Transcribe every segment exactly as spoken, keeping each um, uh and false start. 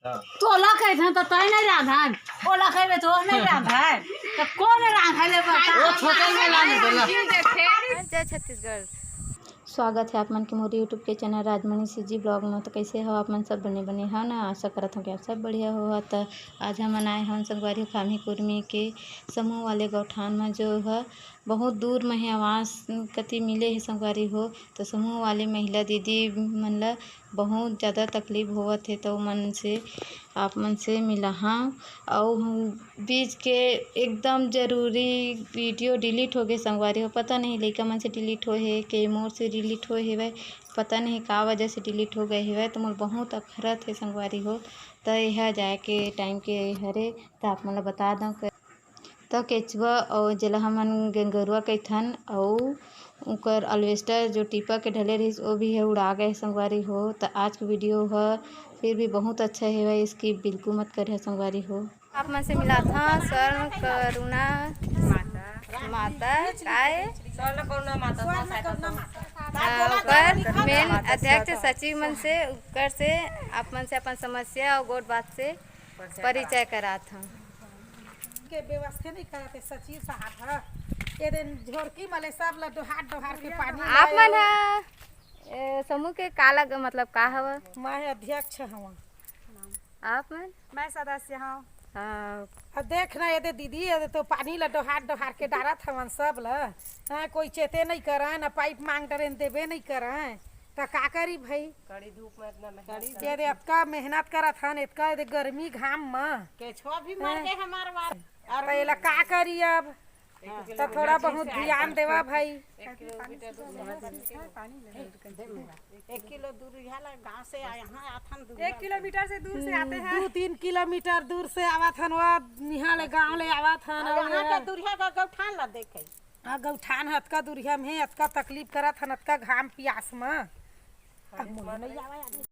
तोला कहिथन त तैं नइ रांधन, ओला कहिबे त ओ नइ रांधय, त कोन रांधय ले बता? ओ छोटे में लाने दे ना। जय छत्तीसगढ़। स्वागत हे आप मन के मोर YouTube के चैनल राजमणि सीजी ब्लॉग में। त कइसे हव आप मन? सब बने बने हव ना? आशा करत हव कि आप सब बढ़िया होहव। त आज हमन आए हवन संगवारी हो खाम्ही कुर्मी के समूह वाले गौठान में, जो ह बहुत दूर में हे, आवास कति मिले हे संगवारी हो। त समूह वाले महिला दीदी मन ल बहुत ज़्यादा तकलीफ होवत हे, त ओमन से, आप मन से मिलाहां। अउ हम बीच के एकदम जरूरी वीडियो डिलीट हो गे संगवारी हो, पता नहीं लइका मन से डिलीट होए हे के मोर से डिलीट होए हेवय, पता नहीं का वजह से डिलीट हो गए हेवय। त मोर बहुत अखरत हे संगवारी हो, त एहा जाए के टाइम के हरे, त आप मन ल बता दंव। त केचुआ अउ जेला हमन गेंगरुआ कहिथन, अउ ओकर alvester जो टीपा के ढले रहिस, ओ भी हे उड़ा गए संगवारी हो। त आज के वीडियो ह फिर भी बहुत अच्छा हेवय, skip बिल्कुल मत करिहा संगवारी हो। आप मन से मिलाथन स्वर्ण करुणा माता, काय? स्वर्ण करुणा माता, स्वर्ण करुणा माता। हाँ, ओकर मेन अध्यक्ष सचिव मन से, ओकर से आप मन से अपन समस्या अउ गोठ बात से परिचय कराथन। के व्यवस्था नहीं करत हे सचिव साहब ह। ए दिन झोरकी मले सब ल डोहार डोहार के पानी आप मन ह, ए, समूह के का लग, मतलब का हव? मैं अध्यक्ष हवं। आप मन? मैं सदस्य हवं। हाँ। अब देख ना, ये दे दीदी, ये दे तो पानी ल डोहार डोहार के डारत हवन सब ल। हाँ, कोई चेते नहीं करय, ना पाइप मांग डरेन देबे नहीं करय, त का करी भाई? कड़ी धूप में इतना मेहनत ये दे अतका मेहनत करत हन, इतका ये दे गर्मी घाम म। केछुआ भी मर गे हमार वार। त एला का करी अब? त थोड़ा बहुत ध्यान देवा भाई। एक किलोमीटर दूर से आए, यहाँ आथन दूर। एक किलोमीटर से दूर से आते हैं। दू तीन किलोमीटर दूर से आवत हन, वो निहा ले गांव ले आवत हन, और और यहाँ ये का दूरिया का गौठान ला देखे। हाँ, गौठान ह अतका दूरिया में हे, अतका तकलीफ करत हन, अतका घाम पियास में। अब मोला नहीं आवे आगे।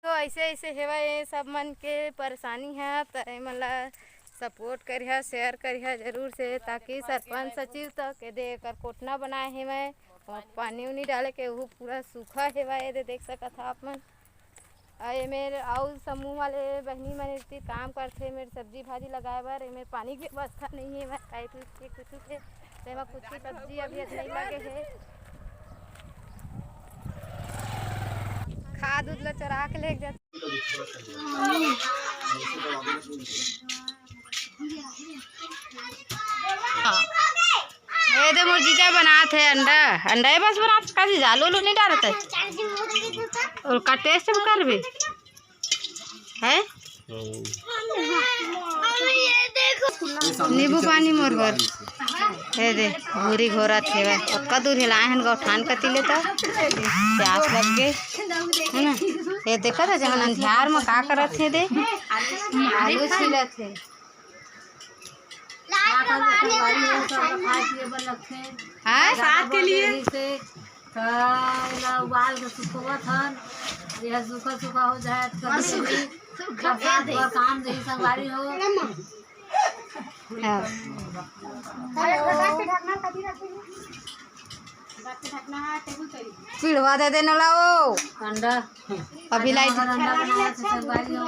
तो ऐसे ऐसे हेवय ये सब मन के परेशानी है, त एमन ला support करिहा, share करिहा जरूर से, ताकि सरपंच सचिव तक ये दे एकर कोटना बनाए हेवय, और पानी उनी डाले के वो पूरा सूखा हेवय, ये दे देख सकत हा आप मन। अउ एमेर अउ समूह वाले बहिनी मन एती काम करथे, एमेर सब्जी भाजी लगाए बर, एमेर पानी के व्यवस्था नहीं हे, एमेर पाइप उइप के कुछु के, तेमा कुछु सब्जी अभी नहीं लगे हे। खाद उद ल चोरा के लेके जाथे। ये दे मोर जीजा बनात हे अंडा, अंडा ये बस बनात का जीजा, आलू उलू नहीं डालत है। और का taste भी करबे, है? नींबू पानी मोर बर। ये दे भूरी घोरत हे, ओतका दूर हिलाए हन गौठान कती ले त प्यास लग गे, है ना? ये देखत हे जहन अंधियार म का करत हे दे, आलू छीलत हे। हाँ? बरसात के लिए। त एला उबाल के सुखोवत हन, यह सूखा सूखा हो जाए, कभी कभी बरसात बर काम देही संगवारी हो। हाँ। पिड़वा दे देने ला वो। अंडा। अभी लाई। अंडा बनाया था संगवारी हो।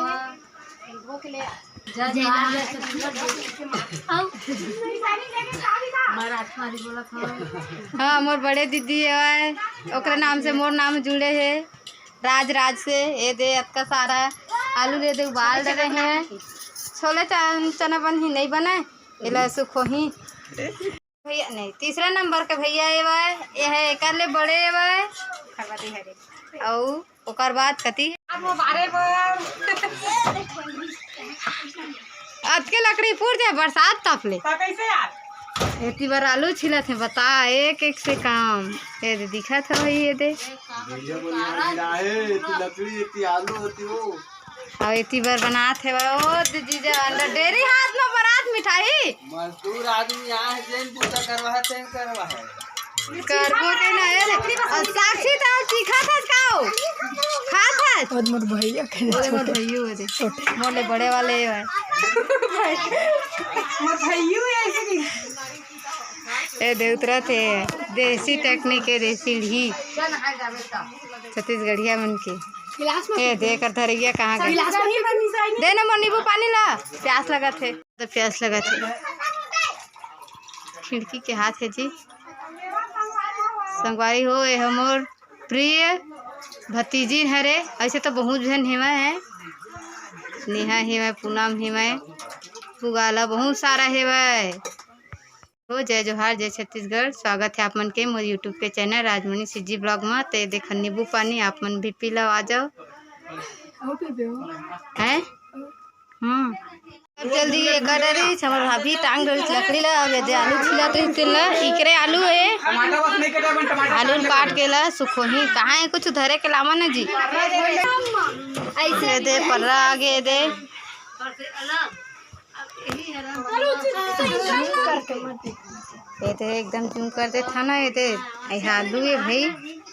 हाँ, मोर बड़े दीदी हवय, ओकरे नाम से मोर नाम जुड़े हे, राज राज से। ये दे अतका सारा आलू ले दे उबाल डरे हे, छोले चा-, चना बनही नहीं बने, एला सुखोही। भैया नहीं, तीसरा नंबर के भैया ये हवय, ये है एकर ले बड़े हवय। अउ ओकर बाद कती? अतके लकड़ी पुर जाए बरसात तप ले। त कइसे यार? एती बर आलू छिलत हे, बता, एक एक से काम। ये दे दिखत हे भाई, ये दे। भैया बोले, "मिला है, एती लकड़ी, एती आलू होती हो।" अउ एती बर बनात हे भाई, ओ दे जीजा, अंडा डेरी हाथ में बरात मिठाई। मजदूर आदमी यहाँ है, जेन बूता करवा है, तेन करवा है। करबो के ना, ए, अउ साक्षी त अउ चीखा थस का हो? खा थस? और मोर भैया के ओए, मोर छोटे। भैया ओए दे। छोटे। मोर ले बड़े वाले हे भाई। मोर भैया ऐसे नहीं। ए दे उतरत हे, देसी technique हे, देसी सीढ़ी। छत्तीसगढ़िया मन के। गिलास में ए, दे कर धरैया कहाँ गए? गिलास में नहीं भरनी चाहिए। दे ना मोर नींबू पानी ला, प्यास लगत हे। तो प्यास लगत हे। खिड़की के हाथ हे जी। संगवारी हो, ए हमर प्रिय भतीजिन हरे। ऐसे तो बहुत झन हेवय, नेहा हेवय, पूनम हेवय, पुगाला बहुत सारा हेवय। हो, जय जोहार, जय छत्तीसगढ़। स्वागत है आप मन के मोर YouTube के चैनल राजमणि सीजी ब्लॉग में। ते देखन नींबू पानी आप मन भी पी लो, आ जाओ। हैं? हम्म। अब जल्दी ये कर रही, हमर भाभी टांग रही लकड़ी ला, अब ये दे आलू छिला तो तेल ला, इकरे आलू है, आलू काट के ला सुखोही। कहाँ है कुछ धरे के लावा ना जी? ऐसे दे पर्रा आगे दे। एदे एकदम zoom कर दे थाना, एदे। आई आलू ए भाई,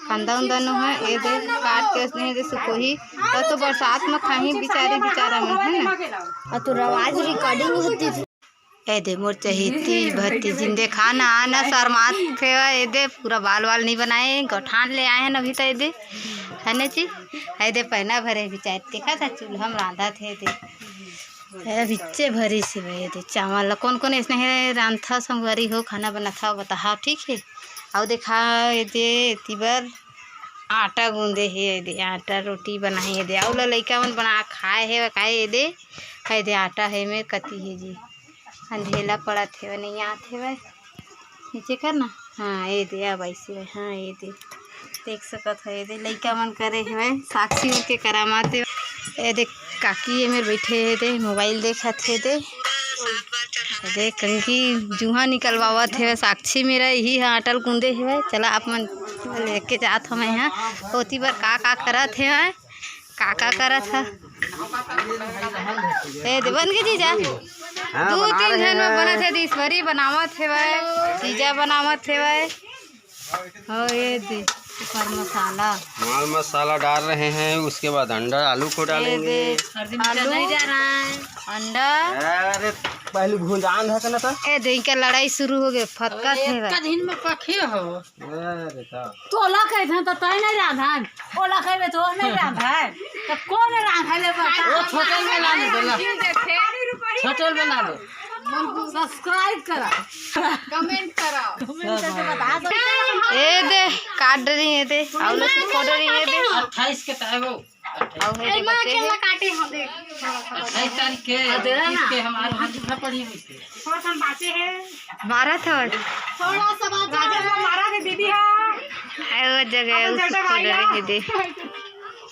कांदा उंदा नो है, एदे काट के उसने एदे सुखोही। तो, तो बरसात में खाही बेचारी, बेचारा मन, है ना? और तो आवाज recording होती थी। एदे मोर चहेती भतीजिन देखा ना, आना शर्मात फेवा, एदे पूरा बाल वाल नहीं बनाए, गठान ले आए हैं अभी तो, एदे, है ना जी? एदे पहना भरे बेचारी, देखा था चूल्हा में रांधा थे, एदे। ए, बिच्चे भरी से भाई, एदे चावल ला कोन कोन ऐसने हे रांधथा संगवारी हो, खाना बनाथा बताहा, ठीक है। अउ देखा, एदे एती बर आटा गूंदे हे, एदे आटा रोटी बनाए, एदे अउ ला लइका मन बना खाए हे, काहे एदे, एदे आटा हे में कती हे जी, अंधेला पड़त हे, नहीं आत हे भाई। नीचे कर ना। हाँ, एदे, अब ऐसे है। हाँ, एदे, देख सकत हो, एदे, लइका मन करे हवय, साक्षी मन के करामात हे। एदे, काकी ए मेर बैठे हे, एदे, मोबाइल देखत हे, एदे। एदे, कंघी जुहा निकलवावत हे, साक्षी मेरा यही है, आटा ल गूंदे हवय। चला, आप मन लेके जात हवय यहाँ, ओती बर का, का करत हे, का, का करत हे। एदे, बन के जीजा। हाँ, दू तीन झन में बनत हे, ईश्वरी बनावत हेवय, जीजा बनावत हेवय। और एदे ऊपर मसाला। माल मसाला डाल रहे हैं, उसके बाद अंडा, आलू को डालेंगे। एदे, आलू, अंडा। अरे, पहले भुंजान है ना तो। एदे, इनका लड़ाई शुरू हो गई, फटका थे भाई। दिन में पखे हो। अरे, तो। तोला कहते हैं तो तय नहीं रांधन, ओला कहबे तो नहीं रांधन, तो कौन रांधे ले बता? वो छोटे में ला ले, बोला। छोटे में ला ले। Subscribe करा, comment करा, comment करके बता दो। एदे, काट रही है, एदे, अउ लहसुन खोट रही है, एदे। अट्ठाईस के तय वो। अउ हे ए, माँ, बचे हे। काटे हम देख। अट्ठाईस तारीख के, अउ दे ना। इक्कीस के हमारे वहाँ दूसरा पड़ी हुई थी। थोड़ा सा बाचे है। मारा था। थोड़ा सा बाचा है। मारा थे दीदी, हाँ। अउ वो जगह अपन उस जगह खोट रही है, एदे।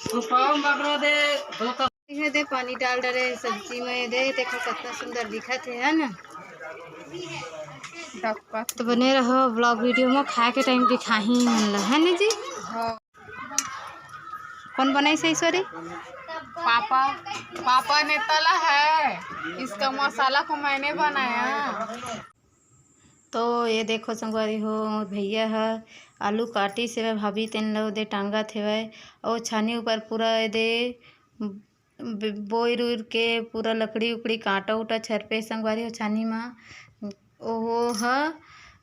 सुपाव मगरो दे, दो तो। एदे, पानी डाल डरे सब्जी में, एदे, देखो कितना सुंदर दिखत हे, है ना? तो बने रहो vlog video में, खाए के time दिखाही मन ला, है ना जी? हाँ। कौन बनाई से ईश्वरी? पापा, पापा ने तला है, इसका मसाला को मैंने बनाया। तो ये देखो संगवारी हो, मोर भैया ह आलू काटिस हेवय, भाभी तेन ल ओदे टांगत हेवय, अउ छानी ऊपर पूरा एदे ब-, बोइर उइर के पूरा लकड़ी उकड़ी कांटा उटा छरपे संगवारी हो छानी म। ओहो ह,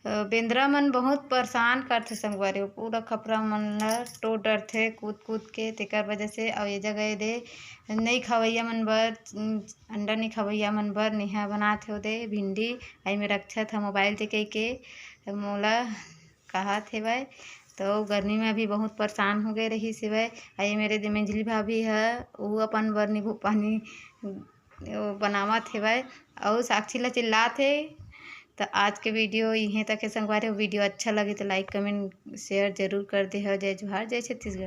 अ, बेंदरा मन बहुत परेशान करथे संगवारी हो, पूरा खपरा मन ल टोर डरथे कूद कूद के, तेकर वजह से। अउ ये जगह एदे नई खवैया मन बर, उम, अंडा नई खवैया मन बर नेहा बनात हे ओदे भिंडी, अउ एमे रक्षत ह मोबाइल ते कहिके मोला कहत हेवय। तो गर्मी में अभी बहुत परेशान हो गए रहिस हेवय। अउ ये मेरे दे मंझली भाभी ह, ऊ अपन बर नींबू पानी, ओ, बनावत हेवय। अउ साक्षी ला चिल्लात हे। तो आज के video इहें तक हे संगवारी हो। Video अच्छा लगे तो like, comment, share जरूर कर दे हो। जय जोहार, जय छत्तीसगढ़।